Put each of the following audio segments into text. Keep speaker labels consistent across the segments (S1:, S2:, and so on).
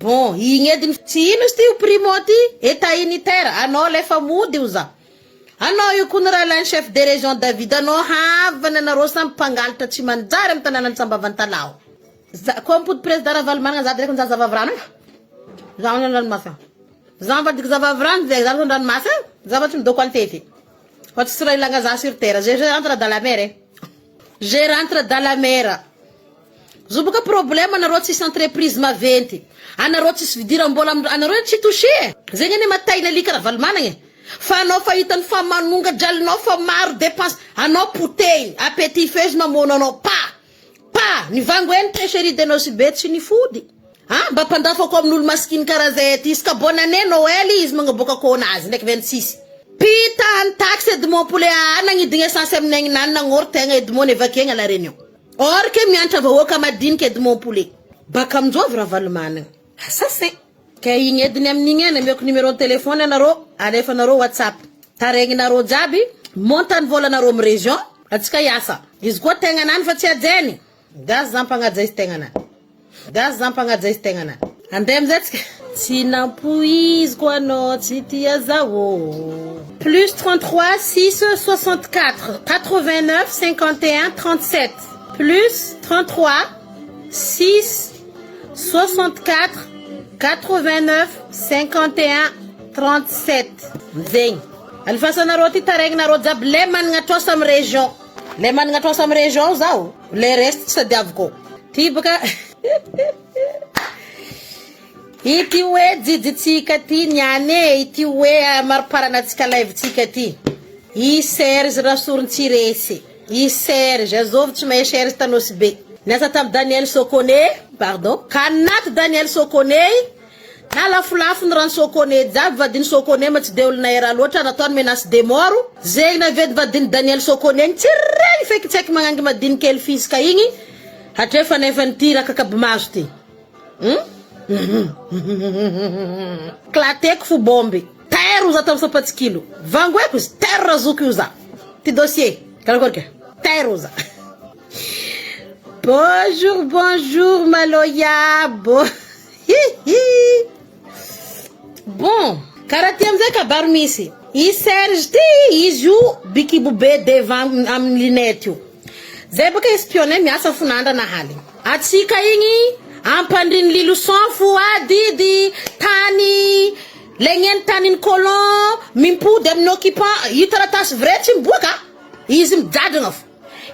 S1: Bon, igny edy ny tsy ino izy ty io primo ty, etat unitaire, anao alefa mody io za. Anao io koa ny rahalahin'ny chef de région David, anao havana anareo samy mpangalatra tsy manjary amin'ny tanànan'i Sambavantalaho. Za koa mipody président Ravalomanana za direct mizaha zavavirano e. Za any an-dranomasina. Za mivadiky zavavirano zay, za an-dranomasina, za fa tsy midoko antety. Fa tsisy raha ilagna za sur terre, je rentre dans la mer e. Je rentre dans la mer. Zo boka problème anareo tsisy entreprise maventy anareo tsisy fidiram-bola am anareo tsy touché e! Zegny anie mataina alika Ravalomanagna e! Fa anao fa hitany fa manonga jalinao fa maro dépense anao potehiny à petit feu izy mamono anao pa! Pa! Nivango eny pêcherie de Nosy Be tsy nifody a! Mba mpandafako amin'olo masikiny karaha zay aty isaka bonne année Noël izy magnaboaka akohonazy ndraiky 26 Pita ny taxe Edmond poulet aa nagnidigna essence amin'ny aignanany nagnoro tegna Edmond nevakegna la Réunion. Or que miantra vahoaka madinika Edmond Poulet. Baka aminjovy Ravalomanana. Assassin. Ka igny ediny amin'igny e, nameko numéro ny téléphone anareo, alefanareo WhatsApp. Taregninareo jiaby, montant ny volanareo amin'ny région, atsika hiasa. Izy koa tegnanany fa tsy hajainy. Gasy za mpagnaja izy tegnanany. Gasy za mpagnaja izy tegnanany. Andeha amizay tsika. Tsy nampoiziko anao tsy tia zaho. Plus 33 6 64 89 51 37 plus 33 6 64 89 51 37 zegny. Alefasanareo ty taregnareo jiaby le managna trosa amy région. Le managna trosa amy région zaho, le reste tsy tadiaviko. Ty baka Ity hoe jijitsika ty niany e, ity hoe mariparanatsika live-tsika ty. I Serge Rasorontsiresy, i Serge, azovy tsy mahay Serge Tanosy be. Niasa tamin'i Daniel Sokone, pardon, ka naty Daniel Sokone, nalafolafo ny rano Sokone jiaby, vadin'i Sokone ma tsy de olona era loatra, nataony menace de mort, zegny navedy vadin'i Daniel Sokone igny, tsy regny feky tsy haiko magnangy madinikely fiska igny, hatreo fa nefany ty rakakabimaso ty. Hum? Klateko fo bombe. Tairo za tam sampatsikilo. Vangoeko izy, tairo razoky io za. Ty dossier, karakory ka? Tairo za. Bonjour, bonjour Maloya. Bon. Bon, karaha ty amizay kabaro misy. I Serge ty, izy io bikibo be devant amin'ny lunette io. Zay baka espionne miasa fonandra na haligny. Atsika igny ampandriny liloson fo adidy tany legneny taniny colon mimpody aminy occupant io taratasy vrai tsy miboaka izy mijadragna fo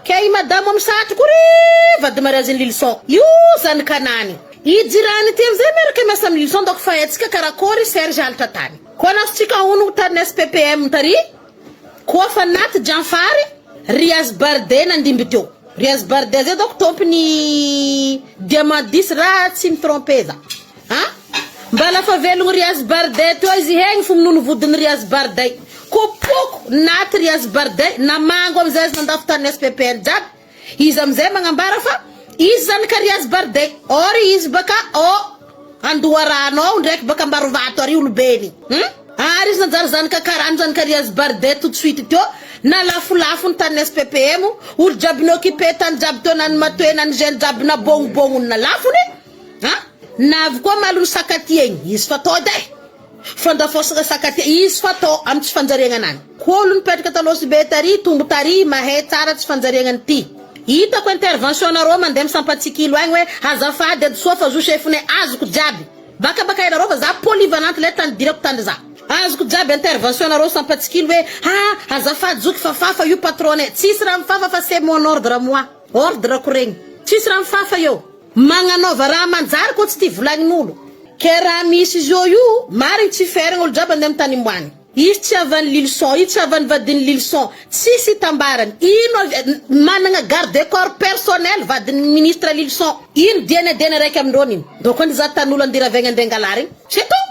S1: ke i madamo amy satroko ry vady mariazin'i lilison io zanakanany i jirany ty amizay miaraka miasa amy lilison donc fa haitsika karakory serge halatra tany koa nasitsika honogno tany SPPM tary Koa fa naty Janfary, Riaz Bardet nandimby teo. Riaz Bardet zay donc tompony diamant 10 raha tsy mi tromper za. An? Mbala fa velogno Riaz Bardet teo izy hegny fo minono vodiny Riaz Bardet. Kopoko naty Riaz Bardet namango amizay izy nandafo tany SPPN jiaby. Izy amizay magnambara fa izy zanaka Riaz Bardet. Or izy baka ao Andoharano ao ndraiky baka Ambarovato ary olobeny. Hum? Ary izy nanjary zanaka karana zanaka Riaz Bardet tout de suite teo nalafolafo ny tany SPPM olo jiaby ni-occuper tany jiaby teo na ny matoe na ny jeune jiaby nabôgnobôgnony nalafony ha navy koa malony sakatia igny izy fa tô edy e fandafôsagna sakatia izy fa tô amy tsy fanjariagna anany koa olo nipetraka ta Nosy Be tary tombo tary mahay tsara tsy fanjariagna an'ity hitako intervention nareo mandeha misampatsikilo agny hoe azafady adisoa fa zo chef-nay azoko jiaby Baka baka ianareo fa za polyvalente lay tany dirako tany za. Azoko jiaby intervention nareo sampatsikilo hoe ha azafady zoky fa fafa io patron nay. Tsisy raha mifafa fa c'est mon ordre moi. Ordre ko regny. Tsisy raha mifafa eo. Magnanaova raha manjary koa tsy tia volagnin'olo. Ke raha misy zao io marigny tsy feragna olo jiaby andeha am tany imboany. Izy tsy havan'i Lilson, izy tsy havan'ny vadin'i Lilson, tsisy itambarany. Ino avy, managna garde corps personnel vadin'ny ministre Lilson. Ino diany adiany araiky amindreo nino. Donc andeha za tan'olo andeha ravegna andeha angalarigny. C'est tout.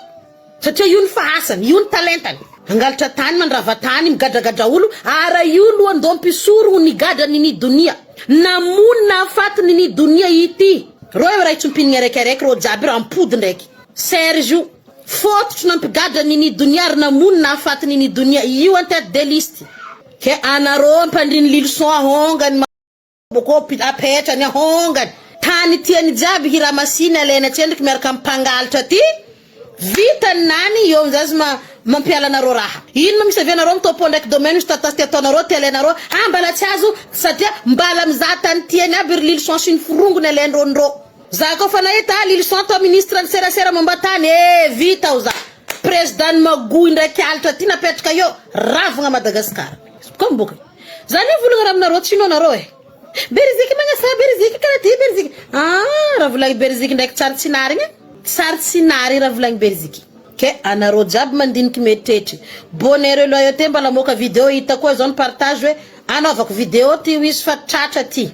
S1: Satria io ny fahasany, io ny talentany. Hangalatra tany, mandrava tany, migadragadra olo, ara io lohandoham-pisorogno nigadra nini donia. Namono nahafaty nini donia ity. Reo eo raha itsompinigna araiky araiky reo jiaby reo ampody ndraiky. Serge io. Fototry nampigadra Nini Donia ary namono nahafaty Nini Donia io en tête de liste. Ke anareo ampandriny Lilison ahongany maboko apetrany ahongany. Tany tiany jiaby hiramasiny alainy atsendriky miaraka am mpangalatra ty vita ny nany eo amizay azy ma mampiala anareo raha. Ino ma misy avy anareo mitopo ndraiky domaine misy taratasy ty ataonareo ty alainareo ah mbala tsy azo satria mbala mizaha tany tiany aby ry lilison sy ny forongony alaindreo ndreo. Za koa fa nahita ah lilison atao ministre ny serasera momba tany eh vita ao za. Président ny magoy ndraiky alitra ty napetraka eo ravagna Madagascar. Comme boka. Za ne volagna raha aminareo tsy inoanareo eh. Beriziky magnasa Beriziky karaha ty Beriziky ah raha volagny Beriziky ndraiky tsary tsy narigny tsary tsy nary raha volagny Beriziky ke anareo jiaby mandiniky mieritreritra bonheur et loyauté mbala moka vidéo hitako hoe zao ny partage hoe anaovako vidéo ty ho izy fa tratra ty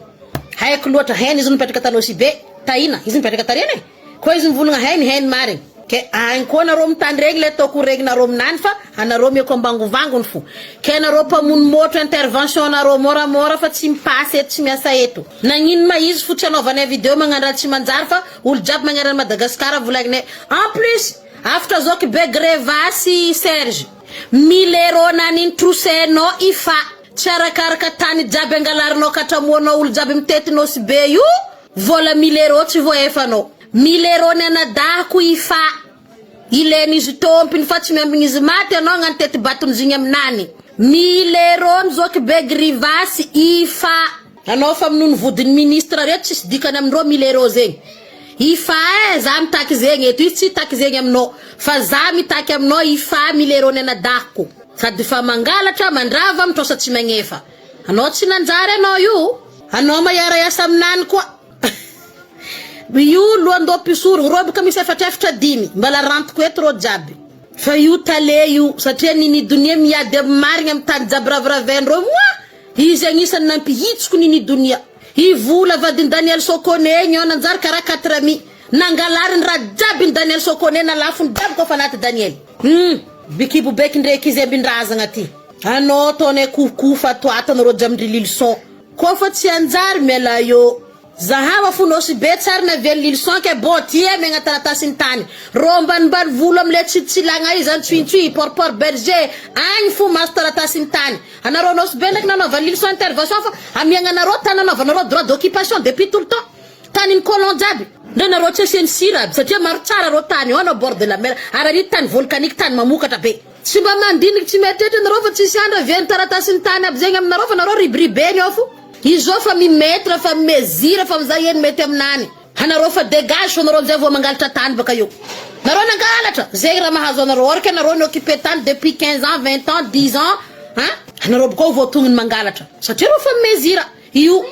S1: haiko loatra hainy izy nipetraka tanosy be tahina izy nipetraka tariana e Koa izy mivolagna hainy hainy marigny. Ke agny koa nareo mitandregny le ataoko regninareo aminany fa anareo miako ambangovangony fo. Ke nareo mpamono môtro intervention nareo môramôra fa tsy mi-passe eto tsy miasa eto. Nagnino ma izy fo tsy anaovanay video magnano raha tsy manjary fa olo jiaby magnerana Madagascar volagninay. En plus afatra zoky be grevasy Serge. Mille euros nanino trosainao i fa tsy arakaraka tany jiaby angalarinao ka hatramoanao olo jiaby mitety nosy be io. Vola mille euros tsy voaefanao. Mille euros ny anadahiko i fa ilain'izy tompiny fa tsy miambigny izy maty anao agnano teti-baton'zigny aminany. Mille euros ny zoky be grivasy i fa. Anao fa minono vodiny ministre reto tsisy dikany amindreo mille euros zegny. I fa eh za mitaky zegny eto izy tsy hitaky zegny aminao fa za mitaky aminao i fa mille euros ny anadahiko. Sady fa mangalatra mandrava mitrosa tsy magnefa. Anao tsy nanjary anao io. Anao ma hiara hiasa aminany koa. Io lohandoha mpisoro rô boka misy efatra efatra dimy mbala rantiko eto rô jiaby. Fa io tale io satria Nini Donia miady am marigny am tany jiaby raviravain reo moa izy agnisany nampihitsiko Nini Donia. I vola vadiny Daniel Sokone igny eo nanjary karaha quatre mi. Nangalariny raha jiaby ny Daniel Sokone nalafony jiaby koa fa naty Daniel. Hum bikibo beky ndreky izy ambindrazagna ty. Anao ataonay kohokoho ato ato anareo jiaby ndry Lilison. Koa fa tsy hanjary miala eo. Zahava fo nosy be tsary navian'i Lilison ke bon ty e megna taratasy ny tany. Rô ambanimbany volo amle tsitsilagna io zany tsointsoy, port port berger, agny fo maso taratasy ny tany. Anareo nosy be ndraiky nanaovan'i Lilison intervention fa amiagnanareo tany nanaovanareo droit d'occupation depuis tout le temps. Tanin'ny colon jiaby. Ndre nareo tsy asiany sira aby satria maro tsara reo tany io anao bord de la mer ary ary tany volcanique tany mamokatra be. Tsy mba mandiniky tsy mieritreritra nareo fa tsisy andro aviany taratasin'ny tany aby zegny aminareo fa nareo ribribeny ao fo. Izy zao fa mi metre fa mi mesure fa mizay eny mety aminany. Anareo fa degage fa nareo amizay vao mangalatra tany baka eo. Nareo nangalatra! Zegny raha mahazo anareo or que nareo ni occuper tany depuis 15 ans, 20 ans, 10 ans hein! Anareo bokao voatognony mangalatra satria reo fa mi mesure. Io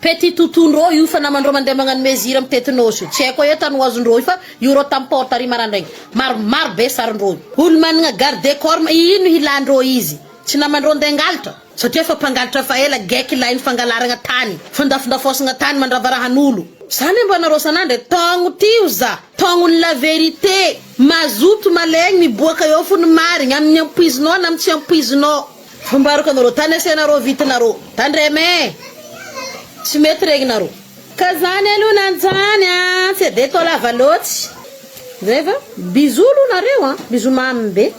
S1: petit toutou-ndrô io fa namandrô mandeha magnano mesure mitety nosy io. Tsy haiko hoe tany ho azondrô io fa io rô tam porte ary marandraigny. Maromaro be sarindrô io. Olo managna garde corps ino hilandrô izy? Tsy namandrô ndeha hangalatra? Satria efa mpangalatra fa ela gaiky ilainy fangalaragna tany, fandafondafosagna tany mandrava rahan'olo. Zany mba nareo sanandra e, taogno ty io za, taognony la vérité, mazoto malegny miboaka eo fo ny marigny, amin'ny ampoizinao na amin'ny tsy ampoizinao. Fombarako anareo tany asianareo vitinareo tandrema eh! Tsy mety regninareo. Ka zany aloha nanjany a! Tsy de atao lava loatsy zay fa bisous aloha nareo a! Bisous mamy be.